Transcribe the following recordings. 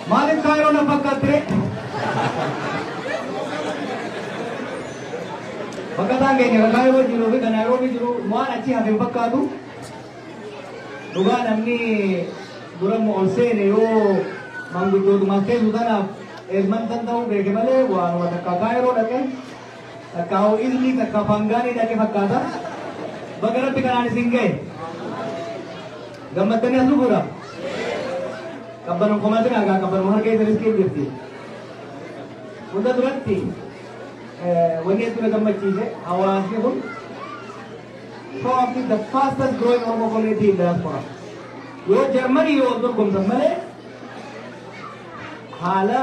Maaliif Kaayiroo na fakkaatti? Baqataan keenya kan Kaayiroo jiruu fi kan Naayiroobii jiru waan achi hafe hin fakkaatu. Dhugaa namni dura ol seene yoo manguddootumaan teessu tanaaf Edmonton ta'uu beeke malee waanuma takka Kaayiroo dhaqe, takka hoo Izlii, takka Fangaanii dhaqe fakkaata. Baga Rabbi kanaan isin ga'e. Gammaddanii as dhufuudha. Qabbanuma komatina egaa qabbanuma harka keessa riskiin jirti. Hunda duratti wanni hedduu na gammachiise, hawaasni kun probably the fastest growing Oromo community in diaspora. Yoo Jarmanii yoo dorgomtan malee, haala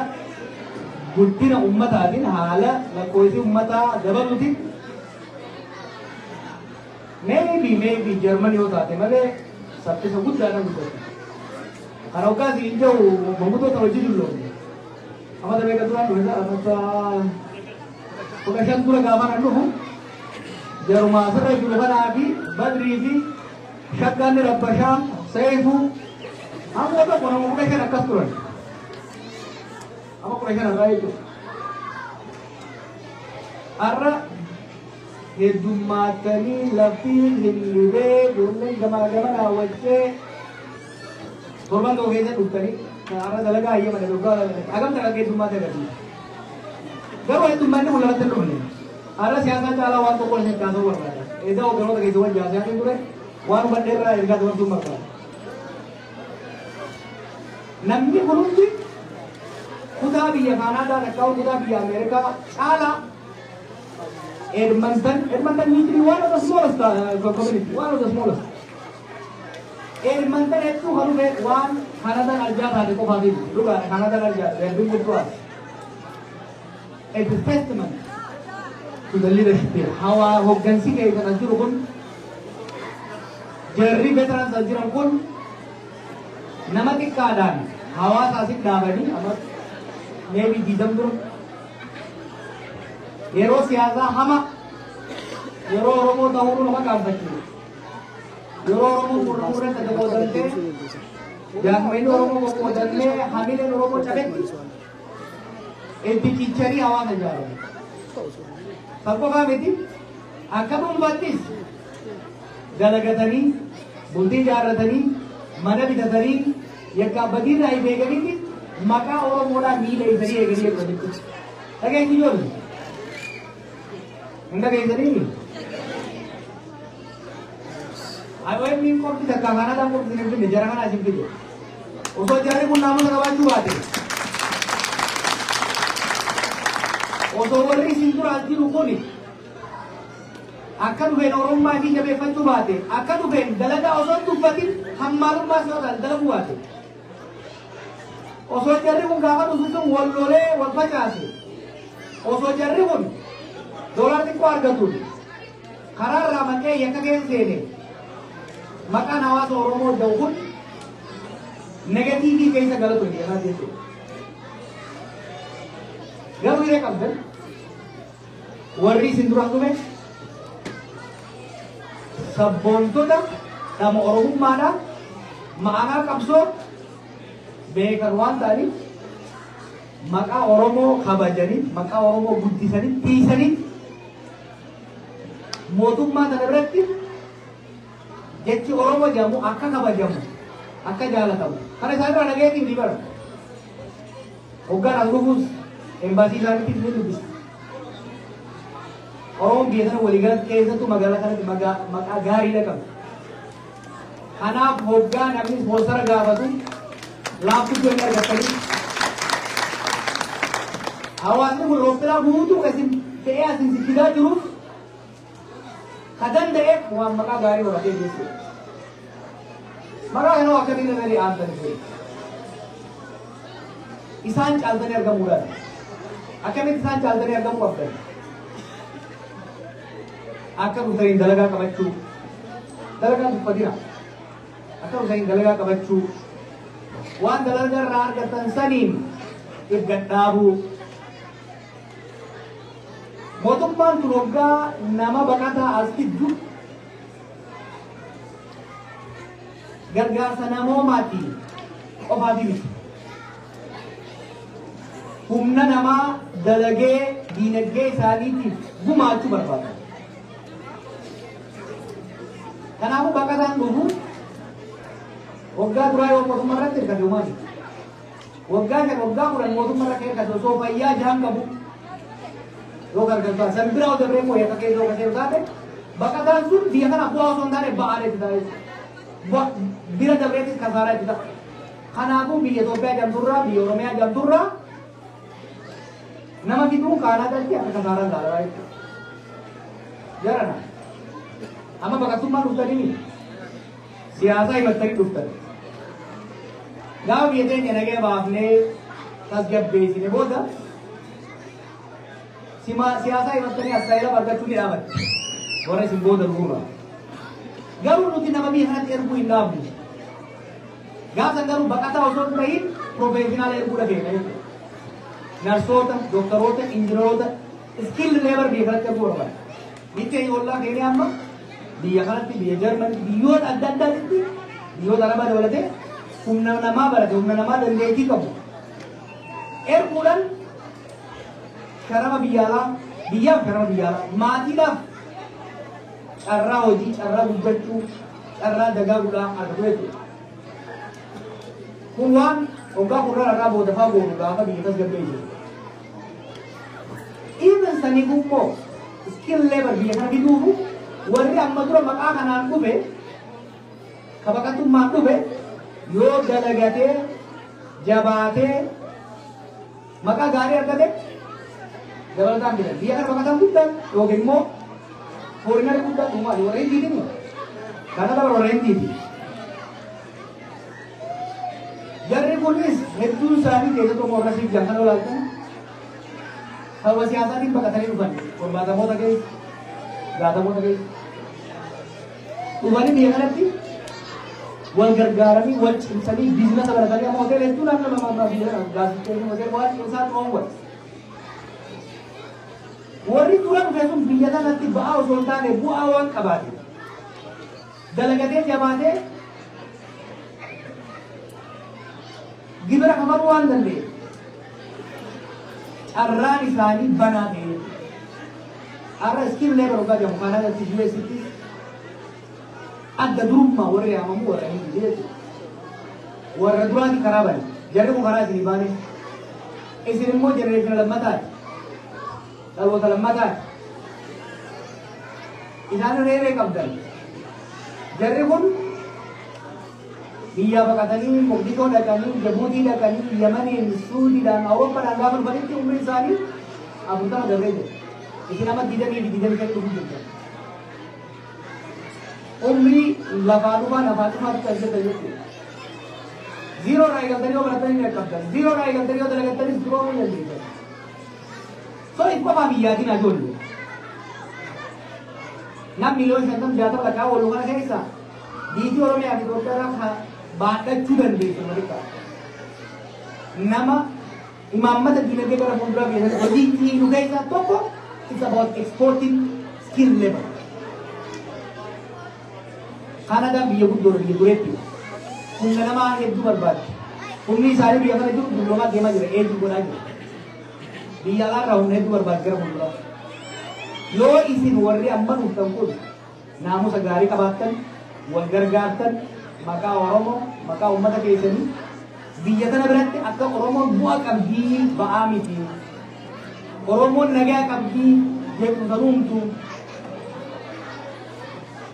guddina ummataatiin, haala lakkoofsi ummataa dabaluutiin, maybe Jarmanii yoo taate malee saffisa guddaadhaan guddatu. Kana hoggaas hin jiru manguddoota hojii dulloomne. Amata meeqa duraan dhufe? Amata 15 dura gaafa nan dhufu jaruma asirra jiru kanaa fi Badrii fi Shaggaanni Rabbashaa Seefuu hamma tokko nama 15 akkas turan. Amma 15 irraa jechuudha. Har'a heddummaatanii lafti hillibee ijoolleen gamaa gama daawwachee torban tokko keessa dhuftanii har'a dalagaa hayyamane dhugaa hagam takka heddummaate agarsiisa. Garuu heddummaanni kun lafatti hin dhufne. Har'a siyaasaa caalaa waan tokko isin kaasuu barbaada. Edaa hogganoota keessa wajjin haasa'aa ture, waan hubadhe irraa ergaa dabarsuun barbaada. Namni kun hundi kutaa biyya Kaanaadaa takkaa kutaa biyya Ameerikaa caalaa Edmonton, Edmonton used to be one of the smallest community, one of the smallest. Edmonton hedduu kan dhufe waan Kanadaan arjaa taate qofaatiif. Dhugaadha, Kanadaan arjaa, they have been good to us. It's a testament to the leadership here. Hawa hoggansi keessan as jiru kun, jarri veterans as jiran kun nama xiqqaadhaan hawaasa asitti dhaabanii amma maybe 20 dura yeroo siyaasaa hama, yeroo Oromoo ta'uu nama gaanfachiisu, yeroo Oromoo murna sadii qoodamtee, jaarmayni Oromoo qoqqoodamee, hamileen Oromoo cabetti itti cichanii hawaasa ijaarame. San qofaa miti, akka dhuunfaattis dalagatanii, bultii ijaarratanii, mana bitatanii, yakka abbatiirraa if eeganitti maqaa Oromoodhaan miila isanii eeganii eeguu jechuudha. Dhageenyi ijoollee. Hin dhageessanii? IOM qofti takka Kanadaan qofti hin finne, jara kana asin fide. Osoo jarri kun naamusa qabaachuu baate, osoo warri isin dura as jiru kuni akka dhufeen Oromummaa fi jabeeffachuu baate, akka dhufeen dalagaa osoo hin tuffatin hammaalummaa si dalaguu baate, osoo jarri kun gaafa dhufu sun wal lolee wal facaase, osoo jarri kun doolaar xiqqoo argatuun karaa irraa maqee yakka keessa seene, maqaan hawaasa Oromoo jedhu kun negative keessa galatu jedhaa jechuudha. Garuu hiree qabdan, warri isin dura dhufe sabboontota dhama Oromummaadhaan ma'anaa qabsoo beekan waan ta'aniif, maqaa Oromoo kabajanii, maqaa Oromoo guddisanii, tiisanii, mootummaa kana biratti jechi Oromoo jedhamu akka kabajamu, akka jaalatamu kana isaan irraa dhagayeetiin ni bara. Hoggaan as dhufuus embaasii isaaniitti ni dubbisa. Oromoon biyya sana waliigalatti, keessattuu magaalaa kanatti maqaa gaariidha qabdi. Kanaaf hoggaa namni sponsor gaafatu laaftuu inni argatanii hawaasni kun roobbilaa guutuu isin fe'ee asin fidaa jiruuf ka danda'eef waan maqaa gaarii horatee jechuudha. Maqaa kana akkamiin namni aantan ture? Isaan caaltanii argamuudhaan. Akkamitti isaan caaltanii argamuu qabdan? Akka dhuftaniin dalagaa qabachuu. Dalagaa tuffatina. Akka dhuftaniin dalagaa qabachuu. Waan dalagaa irraa argatan saniin if gadhaabuu. Mootummaan tun hoggaa nama baqataa as fiddu gargaarsa namoomaati qofaafi miti. Humna namaa dalagee diinagdee isaaniitiif gumaachuu barbaada. Kanaafuu baqataan dhufu waggaa duraa yoo mootummaa irratti hirkate uumaa miti. Waggaa 5, waggaa 10 mootummaa irratti hirkate osoo fayyaa jahan qabu yoo gargaartaa san biraa dabree immoo yakka keessa yoo kaseeru taate, baqataan sun biyya kana bu'aa osoo hin taane ba'aa itti ta'a jechuudha. Bira dabreetis kasaaraa itti ta'a. Kanaafuu biyya Itoophiyaa jedhamturraa, biyya Oromiyaa jedhamturraa nama fiduu Kaanaadaatti akka kasaaraan ilaalaa jechuudha. Jarana. Amma baqattummaan dhuftanii siyaasaa himattanii dhuftan. Gaafa biyya teenya nagaya baafnee tasgabbeessine booda siyaasaa himattanii asylum argachuu ni dhaabatti. Warra isin booda dhufuurra. Garuu nuti nama biyya kanatti erguu hin dhaabnu. Gaafa garuu baqataa osoo hin tahin professional erguu dhageenya jechuudha. Narsoota, dooktaroota, injiinaroota, skilled labor biyya kanatti erguu barbaada. Biyya ollaa keenya amma biyya kanatti, biyya Jarmanii, biyyoota adda addaatitti, biyyoota Arabaa dabalatee humna namaa barate, humna namaa dandeettii qabu erguudhaan sharama biyya alaa, biyyaaf sharama biyya alaa, maatiidhaaf carraa hojii, carraa guddachuu, carraa dagaaguudhaa argatu jechuudha. Kun waan waggaa 10 irraa booda fa'aa goonu gaafa biyya tasgabbeessu. Even saniif immoo skill labor biyya kana fiduufu warri amma dura maqaa kanaan dhufe, ka baqatummaan dhufe, yoo dalagatee jabaatee maqaa gaarii argate dabalataan fidan. Biyya kana baqatan guddaan yookiin immoo foreigner guddaan dhumaa warra Hindiitiin kana dabara warra Hindiiti. Jarri kunis hedduun isaanii, keessattuu warra siif jan kana olaaltan, sababa siyaasaatiin baqatanii dhufan. 70moota keessa, 60moota keessa dhufanii biyya kanatti wal gargaaranii, wal cimsanii, business baratanii, amma hoteela hedduu naannoo nama biyya gaazexeessanii hoteela waan isaan oowwan. Warri dura dhufe sun biyya kanatti ba'aa osoo hin taane bu'aa waan qabaate, dalagatee jabaatee gibira kafaluu waan danda'e, carraan isaanii banaa ta'e. Har'a skill labor hoggaa jedhamu Kaanaadaatti, US'tti adda durummaa warri yaamamu warra Hindi jechuudha. Warra duraati karaa bane. Jarri kun karaa isinii baane. Isin immoo generation lammataati. Dhaloota lammataati. Isaan reeree qabdan. Jarri kun biyya baqatanii Moqdishoo dhaqanii, Jabuutii dhaqanii, Yamaniin, Suudiidhaan, Awurooppaadhaan gaafa dhufanitti umriin isaanii 40 dabree jira. Isin amma 20 fi 25 dhufuu jirtan. Umrii lafaa dhufaa lafaa dhufaatti kan jirtan jechuudha. Zero irraa eegaltanii yoo baratanii ni qaqqabdan. Zero irraa eegaltanii yoo dalagattanis duroomuu dandeessan. So if qofaa biyyaatiin ajoollu. Nam miliyoona 50, 60 lakkaa oolu kana keessa biitii Oromiyaa fi Itoophiyaa irraa baadhachuu dandeessu walitti. Nama imaammata dinagdee gara fuulduraa keessatti hojii xiinu keessaa tokko, it's about exporting skilled labor. Kaanadaan biyya guddoodha, biyya dureetti. Humna namaa hedduu barbaaddi. Humni isaanii biyya kana jiru dulloomaa deemaa jira, eejii godhaa jira. Biyya alaarraa humna hedduu barbaaddi gara fuulduraa. Yoo isin warri amma dhuftan kun naamusa gaarii qabaattan, wal gargaartan, maqaa Oromoo, maqaa uummata keessanii biyya tana biratti akka Oromoon bu'a qabdii ba'aa miti. Oromoon nagaa qabdii jeequmsa uumtu.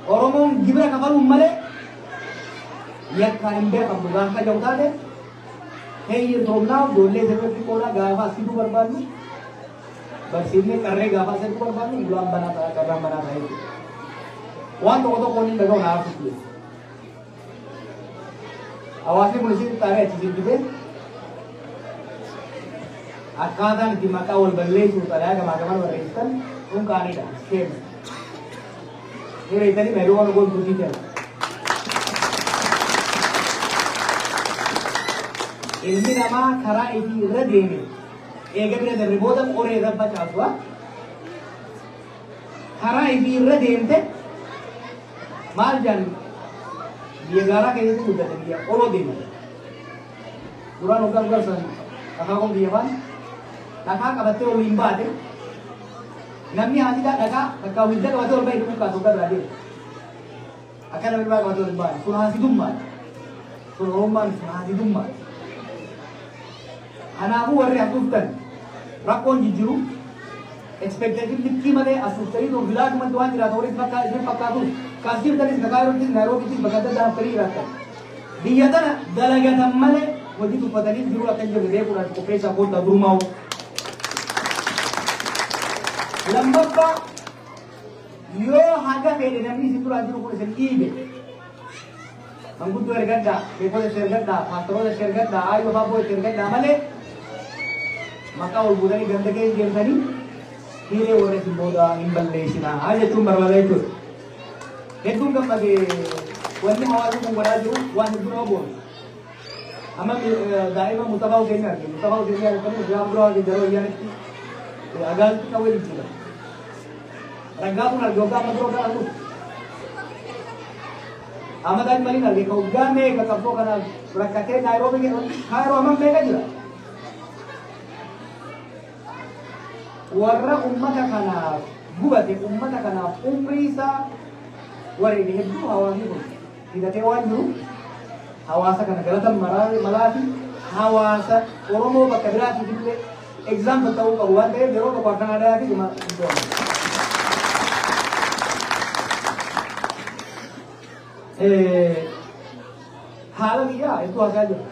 Oromoon gibira kafaluun malee yakkaan hin beekamtu gaafa jedhu taate, 10 years from now ijoollee sirriitti qoodaa gaafa as fiduu barbaadnu, barsiifnee qarree gaafa as erguu barbaadnu, ulaan banaa ta'a, carraan banaa ta'a jechuudha. Waan tokko tokko inni dhaga'u na aarsutti. Hawaasni kun isin xaaree achi isin fidee akkaataan itti maqaa wal balleessuu xalayaa gamaa gaman barreessitan kun qaaniidha. Shame. Hireetanii meeduu waan goon turtii ta'e. Ilmi namaa karaa ifii irra deeme eega bira darbe booda qoree irra facaasu. Karaa ifii irra deemte maal jedhan, biyya gaaraa keessatti guddate, biyya oloo deema. Duraan hoggaa garsan akaakuun biyya faan Dhakaa qabattee ol hin baate namni haatiidhaa dhakaa takka hidda qabatee ol bahee dhufu kaasuu irraa deema. Akka namni biraa qabatee ol hin baane sun haasidummaadha. Sun oromummaan sun haasidummaadha. Kanaafuu warri as dhuftan rakkoon jijjiru expectation likkii malee as dhuftanii tun bilaashumatti waan jiraatu walitti fakkaatu isin fakkaatu kaas jirtanis ka Kaayirootis Naayiroobitis bakka adda addaa haftanii jiraattan. Biyya tana dalagatan malee hojii tuffatanii jiru akka hin jirre beekuudhaan qopheessaa koottaa durumaa'u. Lammaffaa yoo haga fedhe namni isin duraa jiru kun isin dhiibe manguddoo ergadhaa, sheekota itti ergadhaa, paastoroota itti ergadhaa, aayyoo faabboo itti ergadhaa malee maqaa ol buutanii ganda keessa deemtanii hiree warra isin booda hin balleessinaa jechuun barbaada jechuudha. Hedduun gammade wanni hawaasni kun godhaa jiru waan hedduu nama boonsa. Amma daa'ima Mustafaa Hussein arge. Mustafaa Hussein arganii gaafa dura jaroo ayyaanitti agaaltti qawwee jijjiira. Raggaatuun arge waggaa amma dura kana dhufu. Ahmad Ajmaliin arge ka waggaa meeqa qabsoo kanaaf rakkatee Naayiroobii Kaayiroo hammam meeqa jira. Warra ummata kanaaf gubate ummata kanaaf umrii isaa wareege hedduu hawaasni kun hidhatee waan jiru hawaasa kana galata malaa fi hawaasa Oromoo bakka biraatiif illee example ta'uu qabu waan ta'eef yeroo tokko akkan aadaa fi dhuma haala biyyaa hedduu haasaa jira.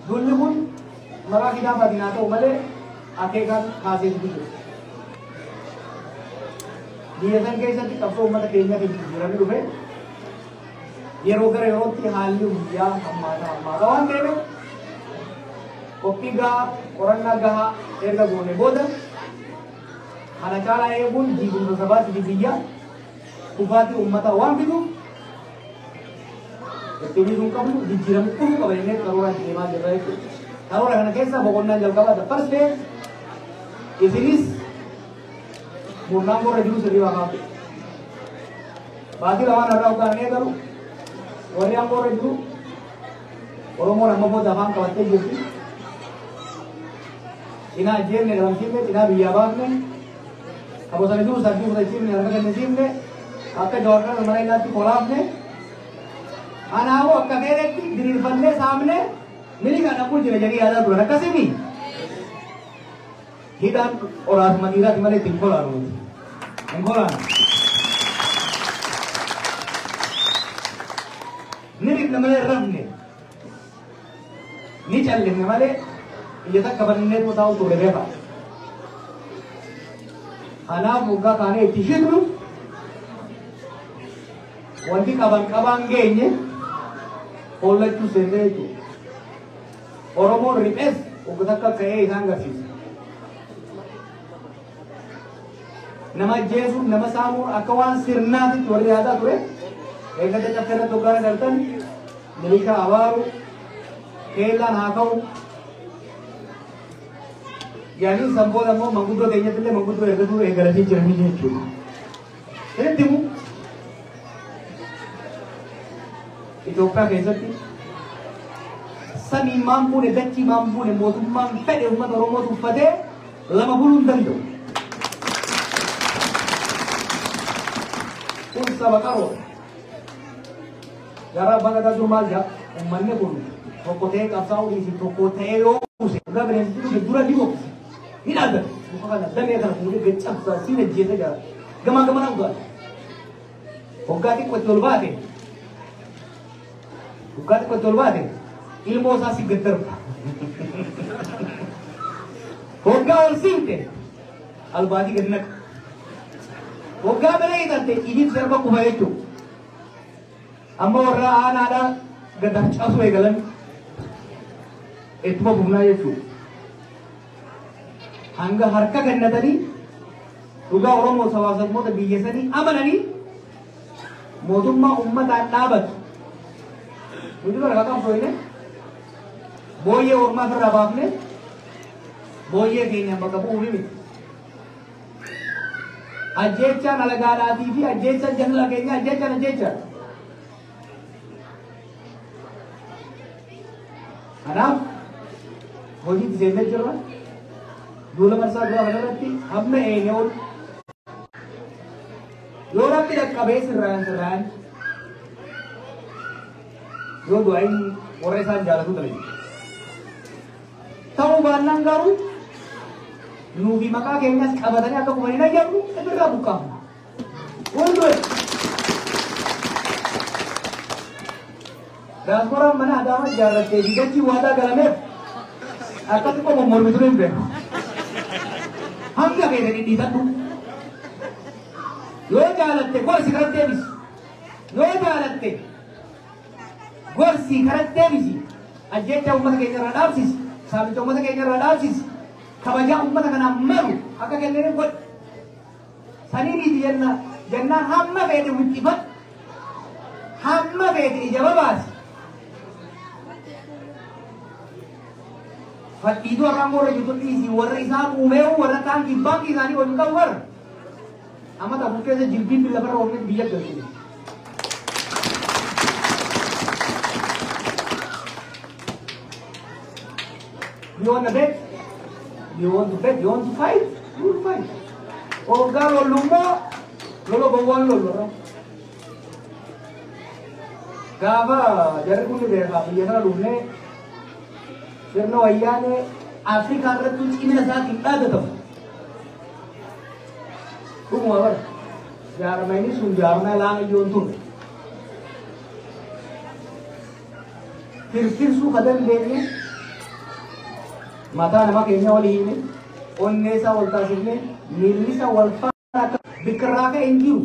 Duulli kun maqaa kitaabaatiin haa ta'u malee akeekaan kaaseetu jira. Biyya san keessatti qabsoo uummata keenyaatiin jijjiiramni dhufe yeroo gara yerootti haalli guyyaa hammaataa hammaataa waan deemeef qophii gahaa qorannaa gahaa erga goone booda kana caalaa eeguun diigumsa sabaatii fi biyyaa kufaatii uummataa waan fiduuf itti dhiisuu hin qabnu jijjiiramni dhufuu qaba jennee karooraan deemaa jirra jechuudha. Karoora kana keessa boqonnaan jalqabaa the first phase isinis murnaan gorra jiru sirrii baafaa. Baatii lamaan irraa hoggaan eegalu warri aangoo irra jiru Oromoon amma booda afaan qabattee jirti. Cinaa ajjeefne dhabamsiifne cinaa biyyaa baafne ka bosona jiru sarbii fudhachiifne harka kennisiifne akka Jawaar kana mana hidhaatti kolaafne kanaafuu akka fedhetti diriirfannee saamne miliqaan dhaqquu jira jedhanii yaadaa turan akkasimi. Hidhaan oraasuma dhiiraati malee ittiin kolaanu miti. Hin kolaanu. Ni rifne malee hin rafne. Ni callifne malee ija takka bannee taa'u turre beeka. Kanaaf waggaa kaanee itti shitnu wanti qaban qabaan geenye hollachuu seennee jechuudha. Oromoon riphees waggaa takka ka'ee isaan garsiisa. Nama ajjeesuun nama saamuun akka waan sirnaatitti warri yaadaa ture eeggata caffee irratti hoggaa agartan milishaa abaaru keellaan haa ka'u yaanii san booda immoo manguddoo keenyatti illee manguddoo ergatuu eegalanii jiranii jechuudha. Isinitti himu Itoophiyaa keessatti samii maan buune dachii maan buune mootummaan fedhe uummata Oromoo tuffatee lama buluu hin danda'u. Kun saba qaroodha. Jaarraa abbaa gadaa dur maal jedha? Uummanni kun tokko ta'ee qabsaa'uu dhiisi tokko ta'ee yoo buuse dhugaa bineensichi dhufe dura ni boqse. Ni dhaabbata. Muka kana damee kana fuudhee gad cabsaa siin ajjeesa jira. Gamaa gamanaa ugaata. Hoggaa xiqqootti ol baate hoggaa xiqqootti ol baate ilmoo isaa si gad darba. Hoggaa ol siinte albaatii gad naqa. Hoggaa bira hidhatte ibiif darba kufa jechuudha. Amma warra aanaadhaa gad harcaasuu eegalan ittuma fufnaa jechuudha. Hanga harka kennatanii dhugaa Oromoo sabaaf sabmoota biyya sanii amananii mootummaa uummataan dhaabatu. Nuti bara qabsooyne booyyee ormaa ofirraa baafne booyyee keenyaan bakka bu'uufi miti. Ajjeechaan alagaadhaatii fi ajjeechaan jallaa keenyaa ajjeechaan ajjeechaan. Kanaaf Hojiitti seennee jirra. Duula marsaa duraa kanarratti hamma eenye ol yoo Rabbi dhaqqabee sirraan sirraan yoo du'aayin warra isaan jaalatu dalage. Ta'uu baannaan garuu nuufi maqaa keenyas qabatanii akka kufanii hin ayyamnu ifirraa buqqaafna. We'll. Diasporaan mana Adaamaa ijaarrattee fi dachii waadaa galameef akkatti qofa mormitu hin beeku. Hanga feete dhidhiitadhu. Yoo jaalatte gorsi karatti deebisi. Yoo jaalatte gorsi karatti deebisi. Ajjeechaa uummata keenya irraa dhaabsisi. Saamicha uummata keenya irraa dhaabsisi. Kabajaa uummata kanaaf malu akka kenneen godhi. Sanii miti jenna jennaan hamma feete wixxifadhu. Hamma feete ija babaasi. Fadhiituu har'aan warra jirtu dhiisii warra isaan uumee warra taankii baankii isaanii waliin qabu warra. Amma ta'u keessa jilbiin lafarra oofne biyya galchine. You want to bet? You want to bet? You want to fight? You will fight. Hoggaa lollummoo lola gowwaan lollu. Gaafa jarri kun beekaa biyya sana dhufnee sirna wayyaanee Afrikaa irratti cimina isaatiin dhaadatamu. Dhuguma bara jaarmayni sun jaarmaya laayyoo hin turre. Firfirsuu ka dandeenye mataa nama keenya walii hime onnee isaa wal taasifne miilli isaa wal faana akka bikirraa ka'e hin jiru.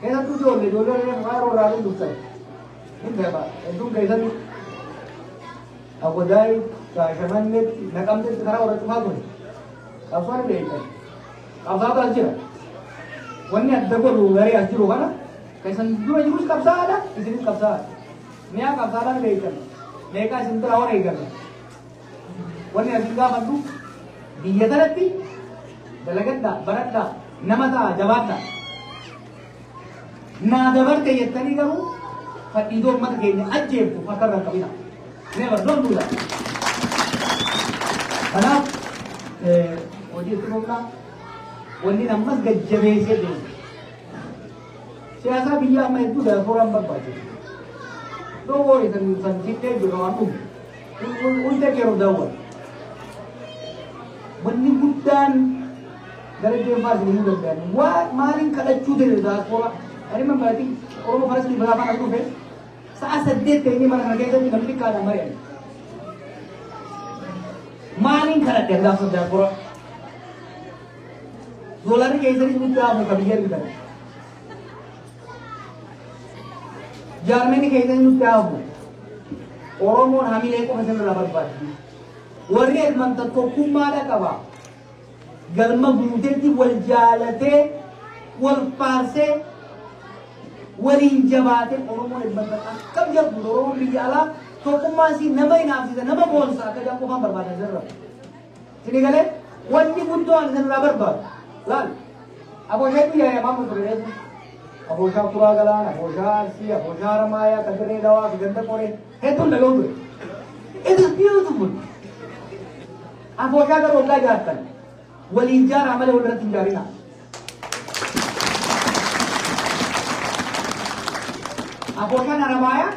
Keessattuu ijoollee ijoollee reefu yeroo irraa dhuftan. Hin beekaa hedduun keessatti Agodaay, Shaashamanneetti, Naqamteetti karaa warra cufaa ture. Qabsoon beekan. Qabsaatu as jira. Wanni adda godhu garee as jiru kana kan isin dura jirus qabsaadha, isinis qabsaadha. Mi'a qabsaadhaan beekan. Meeqaa isin bira hora eegame. Wanni asin gaafadhu biyya tanatti dalagadhaa, baradhaa, nama ta'a, jabaadhaa. Naa dabarte jettanii garuu fadhiidoo uummata keenya ajjeeftu harka irraa hin qabina. Never, don't do that. Kanaaf hojii itti fufnaa wanni ammas gajjabeessee deemu. Siyaasa biyya amma hedduu diasporaan barbaachisu. Don't worry, san san fittee jiru waan dhumu. We'll take care of that one. Wanni guddaan gara deemaa isin himuu danda'an. Waa maaliin kadhachuu ta'e diaspora? I remember, I think Oromo First gaafa as dhufe sa'a 8 ta'anii mana kana keessatti namni xiqqaadhaan mari'an. Maaliin kadhadhe gaafa diaspora? Doolaarri keessanis guddaa hafu ka biyya argitan. Jaarmeni keessanis nutti hafu. Oromoon hamilee qofa isinirraa barbaaddi. Warri Edmonton tokkummaadha qaba. Galma guuteetti wal jaalatee wal faarsee waliin jabaatee Oromoon Edmonton akkam jabdu Oromoon biyya alaa tokkummaan isii nama hinaafsisa nama boonsa akka jedhan qofaan barbaadan isinirraa. Isinii galee wanni guddoo ani isinirraa barbaadu. Laal abooshaa biyya yaamamu ture reefu. Abooshaa Kuraa Galaan, abooshaa Arsii, abooshaa Haramaayaa, kan Dirree Dawaa, kan Ganda Qoree hedduun dhaga'u ture. It is beautiful. Abooshaa garuu waggaa ijaartan waliin jaaraa malee walirratti hin jaarinaa. Abooshaan Haramaayaa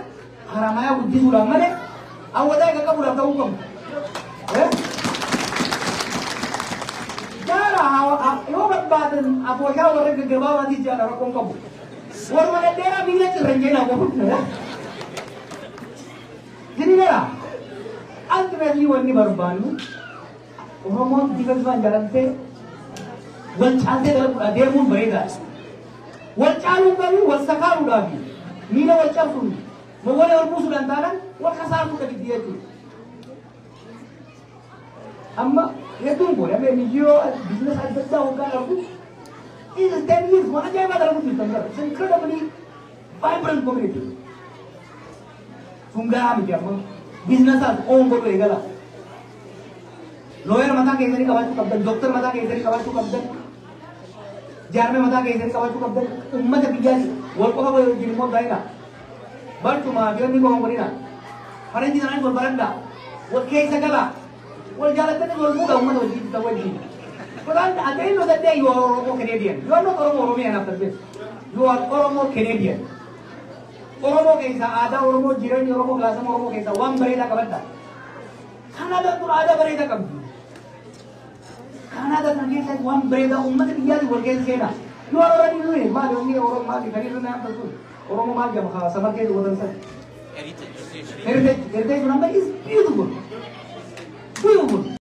Haramaayaa guddisuudhaaf malee awwadaa eega qabuudhaaf ta'uu qabu. Jaara yoo barbaadan abooshaa warra gaggabaabaatis jaara rakkoon qabu. Warra dhedheeraa biyya cirra hin jeenaa qofa. Jini gara ultimately wanni barbaannu Oromoon bifa bifaan jaalamtee wal caaltee dalaguudha deemuun bareedaadha. Wal caaluun garuu wal sakaaluudhaaf miila wal cabsuun moggolee wal buusuudhaan taanaan wal kasaasuudha fiddi jechuudha. Amma hedduun kun amma NGO business adda addaa hoggaan argu is 10 years waan ajaa'ibaa dalagu jirtan gara. It's incredibly vibrant community. Sun gahaa miti amma businessaas own godhu eegala. Lawyer mataa keessanii qabaachuu qabdan, doctor mataa keessanii qabaachuu qabdan, jaarmee mataa keessanii qabaachuu qabdan, uummata biyyaati wal qofa wajjin immoo baay'ina. Barcumaa fi wanni qofa godhina. Faranjii sanaan wal baradhaa. Wal keessa galaa. Wal jaalattanii wal fuudha uummata wajjin wajjin. But at the end of the day, you are Oromo Canadian. You are not Oromo Oromian after this. You are Oromo Canadian. Oromoo keessa aadaa Oromoo, jireenya Oromoo, gaasama Oromoo keessa waan bareedaa qabadha. Kanada kun aadaa bareedaa qabdi. Kanada kan keessa waan bareedaa uummata biyyaati wal keessa seenaa. You are already doing it. Maali wanni Oromoo maali kan irra naan sun Oromoo maal jedhama sama keessa godhan san. Heritage. Heritage, heritage number is beautiful. Beautiful.